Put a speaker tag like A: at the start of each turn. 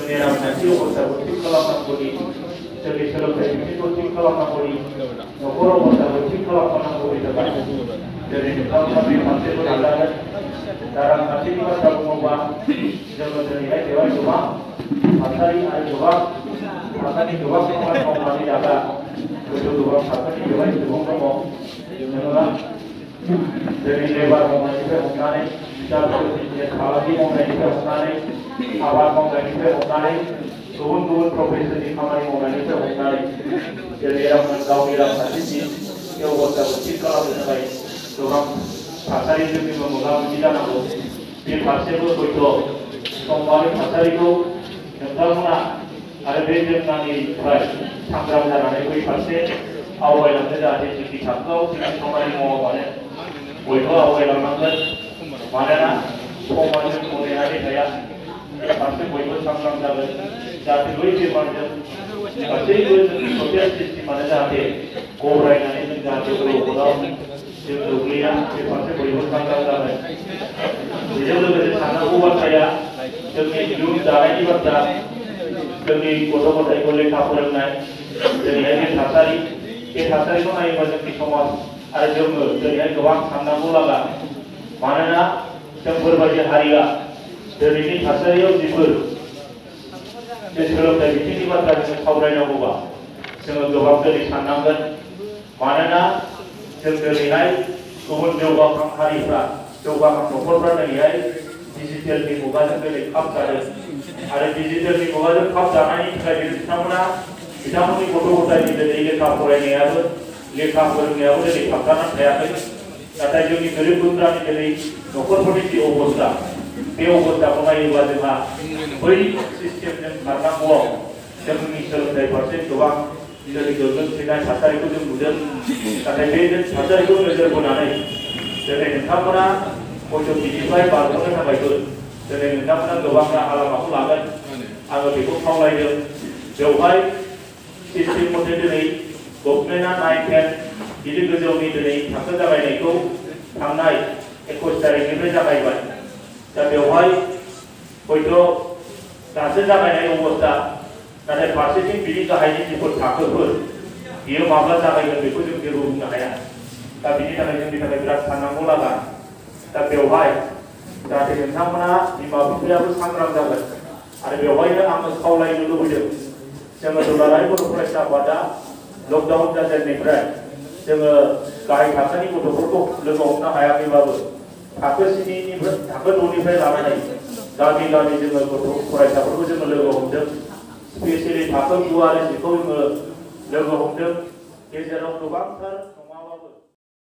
A: जोंनि रांखान्थि अबस्थाखौ थिग खालामनांगौनि जोंनि सोलोंथाइ बिथिंखौ थिग खालामनांगौनि न'खर अबस्थाखौ थिग खालामनांगौनि थाखाय दिनै नोंथांमोना बे फारसेबो नाजागोन दा रांखान्थिनि बाथ्रा बुङोबा जोङो दिनैहाय बेवहाय गोबां थासारि आरो गोबां थासारि गोबां खामानि मावनानै जाग्रा गोजौ गोबां थाखोनि बेवहाय सुबुं दङ जोङो दिनै लेबार मावनायनिफ्राय हमनानै फालांगि मावनायनिफ्राय हमनानै आबाद मावनायनिफ्राय हमनानै गुबुन गुबुन प्रफेसननि खामानि मावनायनिफ्राय हमनानै दिनै गावनि रांखान्थिनि अबस्थाखौ थिग खालामनो थाखाय गोबां थासारिजों जोङो मोगा मोगि जानांगौ बे फारसेबो हयथ' समबारि थासारिखौ नोंथांमोना आरो बे जोंनिफ्राय सांग्रां जानानै बै फारसे आवगायलांनो जाहाथे जोंनि थाखोआव जोंनि खामानि मावाबानो बयबो आवगायलांनांगोन मानोना समा जोंखौ नेनानै थाया बे फारसे बयबो सांग्रां जागोन जाहाथे बै बेमारजों गासैबो जोंनि ससियेल सिस्टेमानो जाहाथे गब्रायनानै जों जाहाथे अलखदाव जों गोग्लैया बे फारसे बयबो सांग्रां जागोन बेजों लोगोसे साननांगौ बाथ्राया जोंनि इयुन दानायनि बाथ्रा जोंनि गथ' गथायखौ लेखा फोरोंनाय दिनैहाय बे थासारि बे थासारिखौ नायोबा जोंनि समाज आरो जोङो दिनैहाय गोबां साननांगौ लागा मानोना जोंफोरबायदि हारिया दिनैनि थासारियाव जिफोर बे सोलोंथाइ बिथिंनि बाथ्रा जोङो सावरायनांगौबा जोङो गोबां दिनै साननांगोन मानोना जों दिनैहाय गुबुन जौगाखां हारिफ्रा जौगाखां न'खरफ्रा दिनैहाय डिजिटेलनि मुगाजों दिनै खाब जादों आरो डिजिटेलनि मुगाजों खाब जानायनि थाखाय बिथांमोननि गथ' गथायनि दिनै लेखा फरायनायाबो लेखा फोरोंनायाबो दिनै थाबथानानै थायाखै नाथाय जोंनि गोरिब गुन्द्रानि दिनै न'खरफोरनि जि अबस्था बे अबस्थाखौ नायोब्ला जोंहा बै सिस्टेमजों खारनांगौआव जोंनि सोलोंथाइ फारसे गोबां दिनै गोग्लैसोनाय थासारिखौ जों नुदों नाथाय बे थासारिखौ नोजोर बोनानै दिनै नोंथांमोना हयथ' बिनिफ्राय बारग'नो थाखायबो दिनै नोंथांमोना गोबां राहा लामाखौ लागोन आङो बेखौ खावलायदों बेवहाय सिस्टेम मथे दिनै गभर्नमेन्टआ 9-10 बिदि गोजौनि दिनै थाखो जागायनायखौ थांनाय 21 तारिखनिफ्राय जागायबाय दा बेवहाय हयथ' दासो जागायनाय अबस्था नाथाय फारसेथिं बिनि गाहायनि जिफोर थाखोफोर बियो माब्ला जागायगोन बेखौ जों जेबो बुंनो हाया दा बिनि थाखाय जोंनि थाखाय बिराद साननांगौ लागा दा बेवहाय जाहाथे नोंथांमोना बिमा बिफायाबो सांग्रां जागोन आरो बेवहायनो आङो खावलायनो लुबैदों जोङो दुलाराय बर' फरायसा आफादा लकडाउन जाजेननायनिफ्राय जोङो गाहाय थाखोनि गथ'फोरखौ लोगो हमनो हायाखैब्लाबो थाखो 9निफ्राय लानानै गामि गामि जोङो गथ' फरायसाफोरखौ जोङो लोगो हमदों स्पेसियेलि थाखो 9 आरो 10खौ जोङो लोगो हमदों गेजेराव गोबांथार